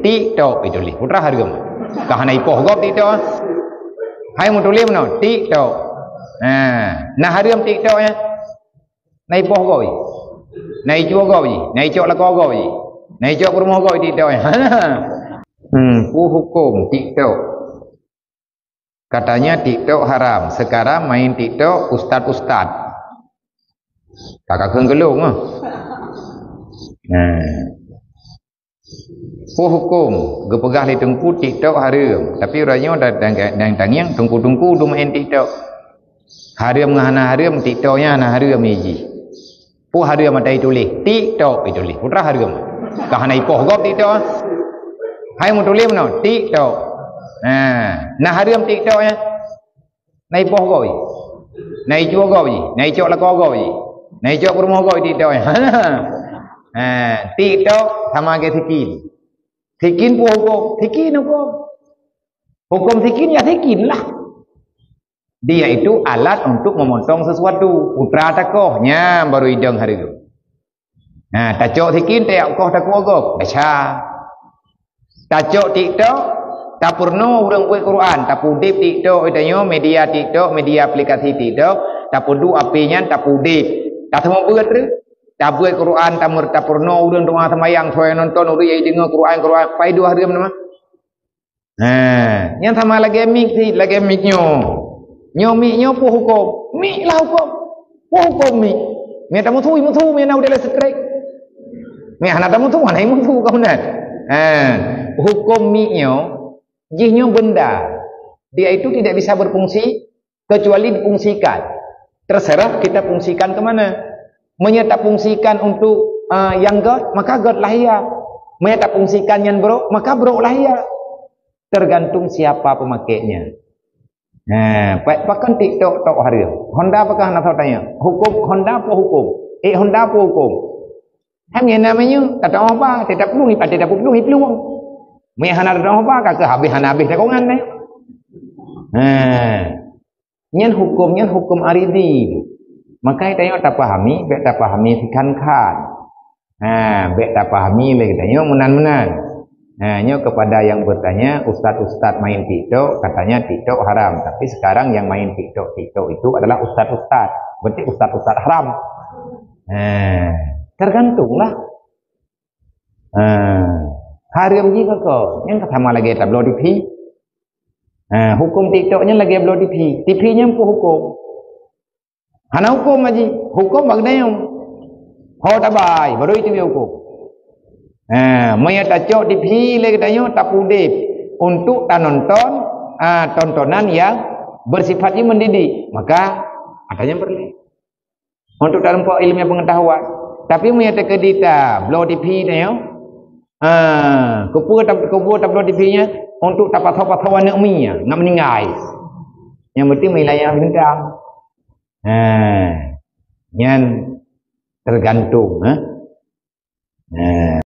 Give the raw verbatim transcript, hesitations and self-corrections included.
TikTok ituléh. Putra hareuem. Ka hana ipoh gob TikTok. Hai meutuléh meunoe, TikTok. Ha, na hareuem TikTok nyan. Na ipoh gob. Na icue gob. Na icok lakoe gob. Na icok peurumoh gob TikTok nyan. Hmm, peue huköm TikTok? Katanya TikTok haram. Sekarang main TikTok ustaz-ustaz. Kakak kheun geulong ah. Nah. Peue huköm geupeugah lé teungku TikTok hareuem, tapi uroe nyoe dan, dan, dan tangieng teungku-teungku dum main TikTok. Hareuem ngon hana hareuem, TikTok nyan hana hareuem jih. Peue hareuem ata ituléh? TikTok ituléh. Putra hareuem. Ka hana ipoh gob TikTok. Hai meutuléh meunoe, TikTok. Ha, na hareuem TikTok nyan. Na ipoh gob. Na icue gob. Na icok lakoe gob. Na icok peurumoh gob TikTok nyan. Ha, TikTok sama lagèe sikin. Sikin peue huköm? Sikin huköm. Huköm sikin ya sikin lah. Dia itu alat untuk memotong sesuatu. Putra takoh, nyan baru idong hareuem. Nah, tacok sikin, tacok koh takue gob. Baca. Tacok TikTok, tapeurunoe ureueng buet Quran, tapeudeb TikTok geutanyoe, media TikTok, media aplikasi TikTok, tapeuduek api nyan, tapeudeb. Tateumeubuet tu, tabuet Quran, tameur-, tapeurunoe ureueng doa seumayang, soe nonton ureueng nyang deungoe Quran, Quran, pai dua hareuem nama. Ha, nyan sama lagèe mik sit, lagèe mik nyoe. Nyoe mik nyoe peue huköm? Mik lah huköm. Peue huköm mik? Mik tameuthui, meuthui, mik na udeb listrik. Mik hana tameuthui, hana meuthui keunan. Ha, huköm mik nyoe, jih nyoe benda. Dia itu tidak bisa berfungsi kecuali difungsikan. Terserah kita fungsikan ke mana. Meunyoe tafungsikan untuk, ah, nyang göt, maka göt lah ia. Meunyoe tafungsikan nyang brok, maka brok lah ia. Tergantung siapa pemakainya. Nah, pa-, pakon TikTok tok hareuem. Honda apakah na tanya? Huköm Honda apa huköm? Eh, Honda apa huköm? Hai, meunyoe na meunyoe, tateu'oh ba, tetap plueng, ipat tetap plueng, iplueng. Meunyoe hana tateu'oh ba, ka keuh habéh hana habéh takongan deh. Ha. Nyan huköm, nyan huköm aridhi. Makanya tanyoe tapahami, bèk tapahami sikhan-khan. Ha, bèk tapahami lé geutanyoe meunan-meunan. Ha, nyoe kepada yang bertanya, ustaz-ustaz main TikTok, katanya TikTok haram. Tapi sekarang yang main TikTok, TikTok itu adalah ustaz-ustaz. Berarti ustaz-ustaz haram. Ha, tergantunglah. Ha, hareuem jih keu kon. Nyan ka sama lagèe tabloe TV. Ha, huköm TikTok nyan lagèe bloe TV. TV nyan peue huköm? Hana huköm aji. Huköm bak geutanyoe. Ho tabai, baru itu huköm. Ha, meunyoe tacok TV lé geutanyoe tapeudeb untuk tanonton, ah, tontonan yang bersifat jih mendidik, maka ada nyang peureulèe. Untuk tarumpok ilmu pengetahuan. Tapi meunyoe teukeudi tabloe TV nyoe, ha, keupeue ta-, keupeue tabloe TV nyan? Untuk tapasoe-pasoe aneuk mi nyan, nak meuninggai. Nyang penting meunilai nyang bintang. Ha, nyan tergantung, ha. Ha.